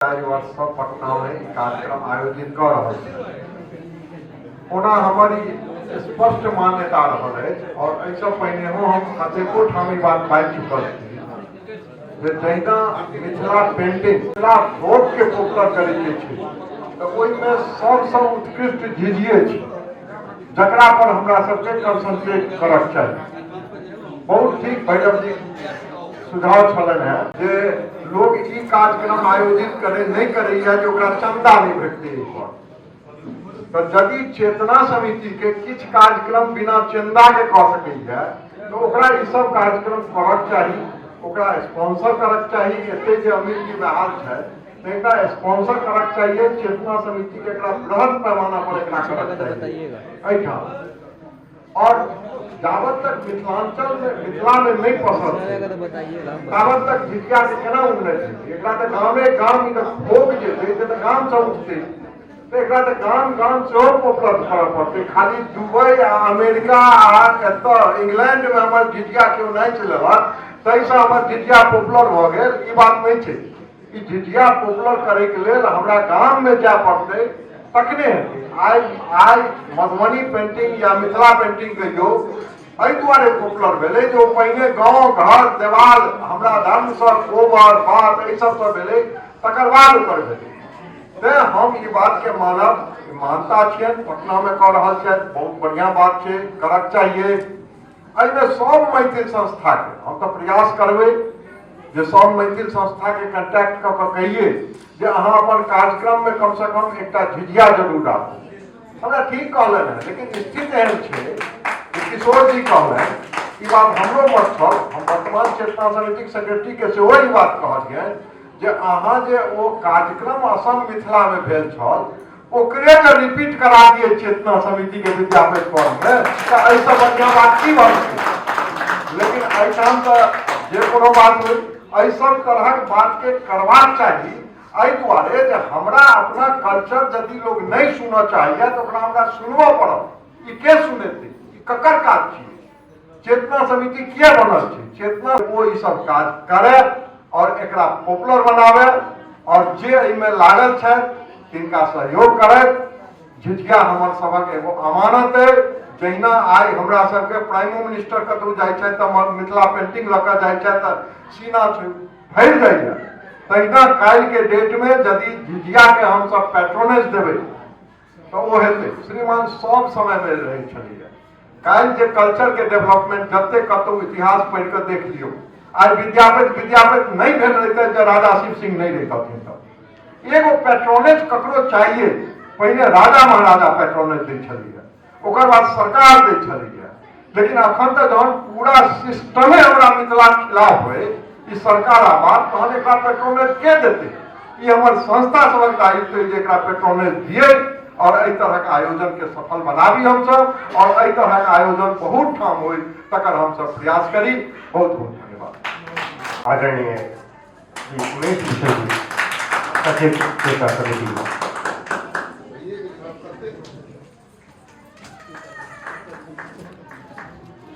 चारि वर्षसँ पटनामे ई कार्यक्रम आयोजित कऽ रहल छी। ओना हमर ई स्पष्ट मान्यता रहल अछि और एहिसँ पहिनेहो हम कतेको ठाम ई बात बाजि चुकल छी जे जहिना मिथिला पेंटिंग, मिथिला फोकके पॉपुलर करैके छै तऽ ओहिमे सबसँ उत्कृष्ट झिझिए छै, जकरा पर हमरा सबके कंसंट्रेट करक चाही। बहुत ठीक भैरव जी सुझाव छलनि हेँ जे लोग ई कार्यक्रम आयोजित करे नहीं करैया जे ओकरा चंदा नहीं भेटतै एहिपर। तऽ यदि चेतना समिति के किछु कार्यक्रम बिना चंदा के कऽ सकैया तऽ ओकरा ई सब कार्यक्रम करक चाही, ओकरा स्पॉन्सर करक चाही। एते जे अमीर जी बहाल छै तऽ एकरा स्पॉन्सर करक चाहिए, चेतना समिति के एकरा बृहद पैमाना पर एकरा करक चाहिए एहिठाम। और जाबत तक मिथिलांचल में, मिथिला में नहीं पसंद ताबत तक झिझिया के केना उन्नति हेतै? एकरा तऽ गामे गाम ई तऽ फोक जे छै से तऽ गामसँ उठतै, तऽ एकरा तऽ गाम गाम सेहो उपलब्ध करऽ पड़तै। खाली दुबई आ अमेरिका आ एतऽ इंग्लैंड में हमर झिझिया केओ नाचि लेलक ताहिसँ हमर झिझिया पॉपुलर भऽ गेल, ई बात नहि छै। ई झिझिया पॉपुलर करैके लेल हमरा गाममे जाय पड़तै तखने हेतै। आइ आइ मधुबनी पेंटिंग या मिथिला पेंटिंग कहियौ एहि दुआरे पॉपुलर भेलै जे ओ पहिने गाँव घर देवाल हमरा धर्मसँ कोबर बात एहि सबसँ भेलै, तकर बाद ओकर भेलै। तेँ हम ई बातके मानब, मानता छियनि, पटनामे कऽ रहल छथि, बहुत बढ़िआँ बात छै, करक चाहिए। एहिमे सब मैथिल संस्थाके हम तऽ प्रयास करबै जे सब मैथिल संस्थाके कंटैक्ट कऽ कऽ कहिए जे अहाँ अपन कार्यक्रममे कमसँ कम एकटा झिझिया जरूर राखू। हमरा ठीक कहलनि हेँ, लेकिन स्थिति एहन छै जे किशोर जी कहलनि, ई बात हमरो मत छल। हम वर्तमान चेतना समितिक सेक्रेटरीके सेहो ई बात कहलियनि जे अहाँ जे ओ कार्यक्रम असम मिथिलामे भेल छल ओकरे जे रिपीट करा दिए चेतना समिति के विद्यापीठ पर में, तऽ एहिसँ बढ़िआँ बात की भऽ सकै? लेकिन एहिठाम तऽ जे कोनो बात होइ, एहि सब तरहक बातके करबाक चाही, एहि दुआरे जे हमरा अपना कल्चर यदि लोग नहि सुनऽ चाहैया तऽ ओकरा हमरा सुनबऽ पड़त। ई के सुनेतै? ई ककर काज छियै? चेतना समिति किया बनल छै? चेतना ओ ई सब काज करे और एकरा पॉपुलर बनावे और जे एहिमे लागल छथि तिनका सहयोग करथि। झिझिया हमर सबक एगो अमानत अइ। जहिना आइ हमरा सबके प्राइमो मिनिस्टर कतहु जाइ छथि तऽ मिथिला पेंटिंग लऽ कऽ जाइ छथि तऽ सीना फैल जाइए, तहिना काल्हिके डेटमे यदि झिझियाके हमसब पैट्रोनेज देबै तऽ ओ हेतै। श्रीमान सब समयमे रहै छलैए। काल्हि जे कल्चरके डेवलपमेंट जते कतहु इतिहास पढ़ि कऽ देख लियौ, आइ विद्यापति विद्यापति नहि भेल रहितै जे राजा शिव सिंह नहि रहितथिन तऽ एगो पैट्रोनेज ककरो चाहिए। पहिने राजा महाराजा पैट्रोनेज दै छलैए, ओकर बाद सरकार दै छलैए, लेकिन अखन तऽ जहन पूरा सिस्टमे हमरा मिथिलाके खिलाफ होइ ई सरकार आ बात, तहन एकरा पेट्रोनेज के देतै? ई हमर संस्था सबक दायित्व जे एकरा पेट्रोनेज दिए और एहि तरहक आयोजन के सफल बनाबी हमसब, और एहि तरहक आयोजन बहुत ठाम होइ तकर हमसब प्रयास करी। बहुत बहुत धन्यवाद। आदरणीय श्री उमेश मिश्र जी, सचिव चेतना समिति।